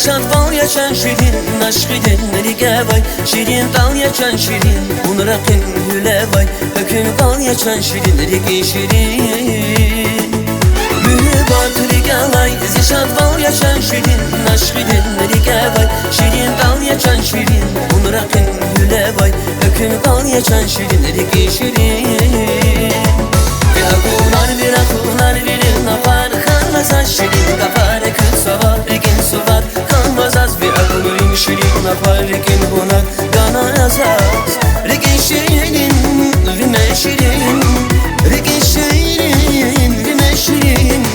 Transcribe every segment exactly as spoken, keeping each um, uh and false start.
Шад кӀвал я чан ширин, нашкъидин рикӀе авай, ширин тӀал я чан ширин, вун ракъин гьуьле авай, экуьн кӀвал я чан ширин, рикӀин ширин. Муьгьуьббат рикӀелай, зи шад кӀвал я чан ширин, нашкъидин рикӀе авай, ширин тӀал я чан ширин, вун ракъин гьуьле авай, экуьн кӀвал я чан ширин, рикӀин ширин. Ви акунар, ви рахунар, ви рикӀин ахвар хьанва заз, ширин гафар экуьнвай, рикӀин сувар хьанва заз, ви акунрин ширин ахвар, рикӀин гьунар гана заз. РикӀин ширин, ви мешрин, рикӀин ширин, ви мешрин.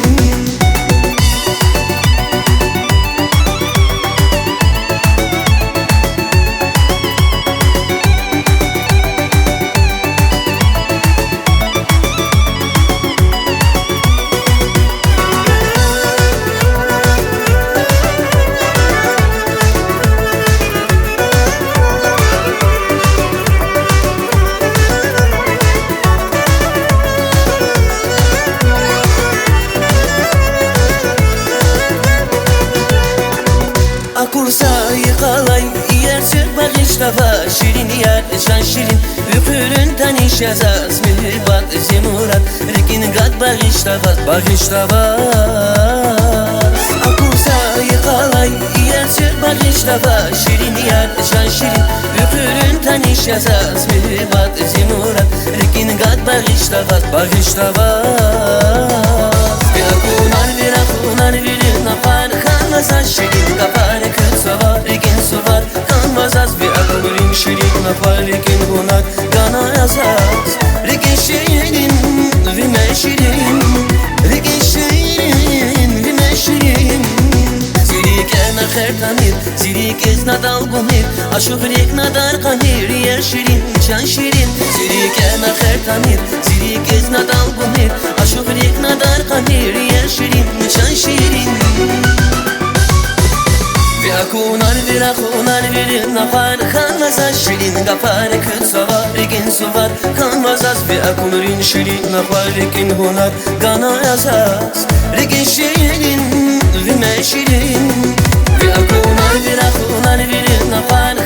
Акур са йикъалай иер суьгьбет багъишдава, ширин яр, чан ширин, ви хуьруьн таниш я заз, муьгьуьббат, зи мурад, рикӀин гад багъишдава, багъишдава. Акур са йикъалай иер суьгьбет багъишдава, ширин яр, чан ширин, ви хуьруьн таниш я заз, муьгьуьббат, зи мурад, рикӀин гад багъишдава, багъишдава. Ви акунар, ви рахунар, ви рикӀин ахвар хьанва заз, ширин гафар экуьнвай, рикӀин сувар хьанва заз, ви акунрин ширин ахвар, рикӀин гьунар гана заз. РикӀин ширин, ви мешрин, рикӀин ширин, ви мешрин. Зи рикӀе на хер тамир, зи рикӀиз на далгумир, ашукь рикӀ на дар къамир, я ширин, чан ширин. Зи рикӀе на хер тамир, зи рикӀиз на далгумир, ашукь рикӀ на дар къамир, я ширин, чан ширин. Ви акунар, ви рахунар, ви рикӀин ахвар хьанва заз, ширин гафар экуьнвай, рикӀин сувар хьанва заз, ви акунрин ширин ахвар, рикӀин гьунар гана заз. РикӀин ширин, ви мешрин, ви акунар, ви рахунар, ви рикӀин ахвар